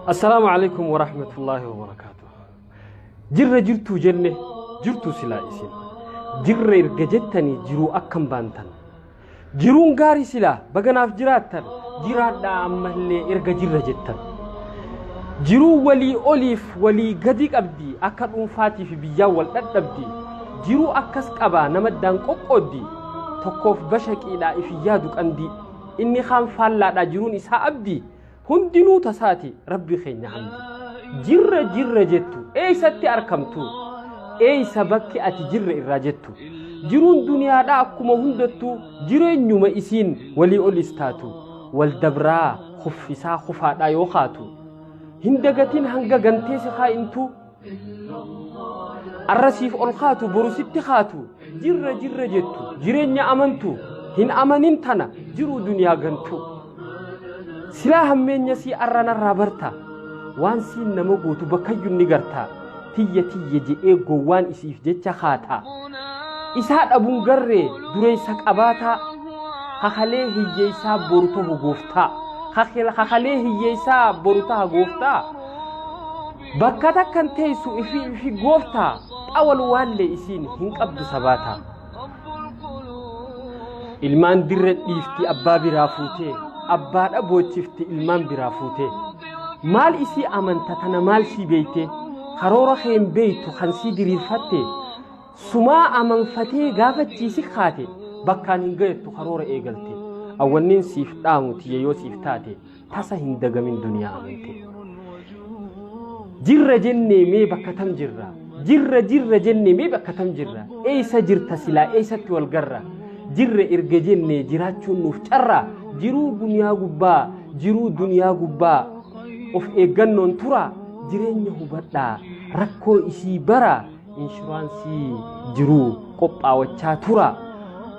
Assalaamu alaikum warahmatullaahi wabarakaatuh. Jirra jirtuu jenne jirtuu silaa isin. Jirra erga jettanii jiruu akkam baantan. Jiruun gaarii silaa baganaaf jiraattan jiraadhaa ammallee erga jirra jettan. Jiruun walii oliif walii gadi qabdi akka dhuunfaatii fi biyyaan wal dhadhabdi. Jiruu akkas qabaa namaddaan qoqqooddi. Tokkoof bashaqiidhaa ifi yaadu qandii. Inni kaan faallaadhaa jiruun isaa abdii. Hundinuu tasaati rabbi keenya hamdi. Jirra jirra jettu eeysatti arkamtu? Eeysa bakki ati jirra irraa jettu? Jiruun duniyaadhaa akkuma hundattuu jireenyuma isiin walii olis taatu. Wal dabraa kuffisaa kufaadhaa yoo kaatu. Hin dagatin hanga gantee si kaa'intu. Arra siif ol kaatu boru sitti kaatu. Jirra jirra jettu jireenya amantu. Hin amanin tana jiruu duniyaa gantu. Silaa hammeenya sii arra narraa barta. Waan siin nama gootu bakkayyuu ni garta. Tiyya tiyya je'ee gowwaan isiif jecha kaata. Isaa dhabuun garree dureessa qabaataa. Kakalee hiyyeessaa boru tahu gooftaa. Kakalee hiyyeessaa boru taha gooftaa. Bakka takkan teessu ifi ifi gooftaa. Xawal waallee isiin hin qabdu sabaataa. Ilmaan dirra dhiifti abbaa biraa fuutee. Abbaadha boochifti ilmaan biraa fuutee. Maal isii amanta tana maal sii beeyte? Karoora kee hin beeytu kan sii diriirfatte. Sumaa amanfatee gaafachiisi kaate bakkaan hin gayettu karoora eegalte. Awwanniin siif dhaamu tiyya yoo siif taate tasa hin dagamin duniyaa amante. Jirra jennee mee bakka tam jirra? Jirra jirra jennee mee bakka tam jirra? Eessa jirta silaa eessatti wal garra? Jirra erga jennee jiraachuun nuuf carra? Jiruu duniyaa gubbaa jiruu duniyaa gubbaa of eeggannoon tura jireenya hubadhaa rakkoo isii bara inshuraansii jiruu qophaawachaa tura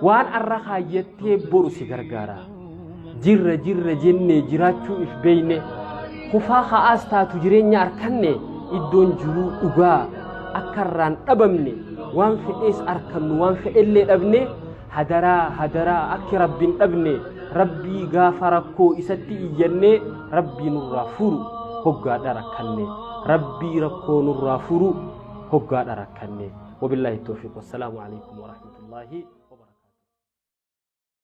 waan arra kaayyattee boru si gargaara. Jirra jirra jennee jiraachuu if beeyne kufaa ka'aas taatu jireenya arkanne iddoon jiruu dhugaa akka irraan dhabamne waan fedhees arkannu waan fedhellee dhabne hadaraa hadaraa akki rabbiin dhabne rabbii gaafa rakkoo isatti iyyannee rabbii nurraa furu hoggaadha rakkanne rabbii rakkoo nurraa furu hoggaadha rakkanne. Wabillaahi tawfiiq wassalaamu alaikum warahmatullaahi.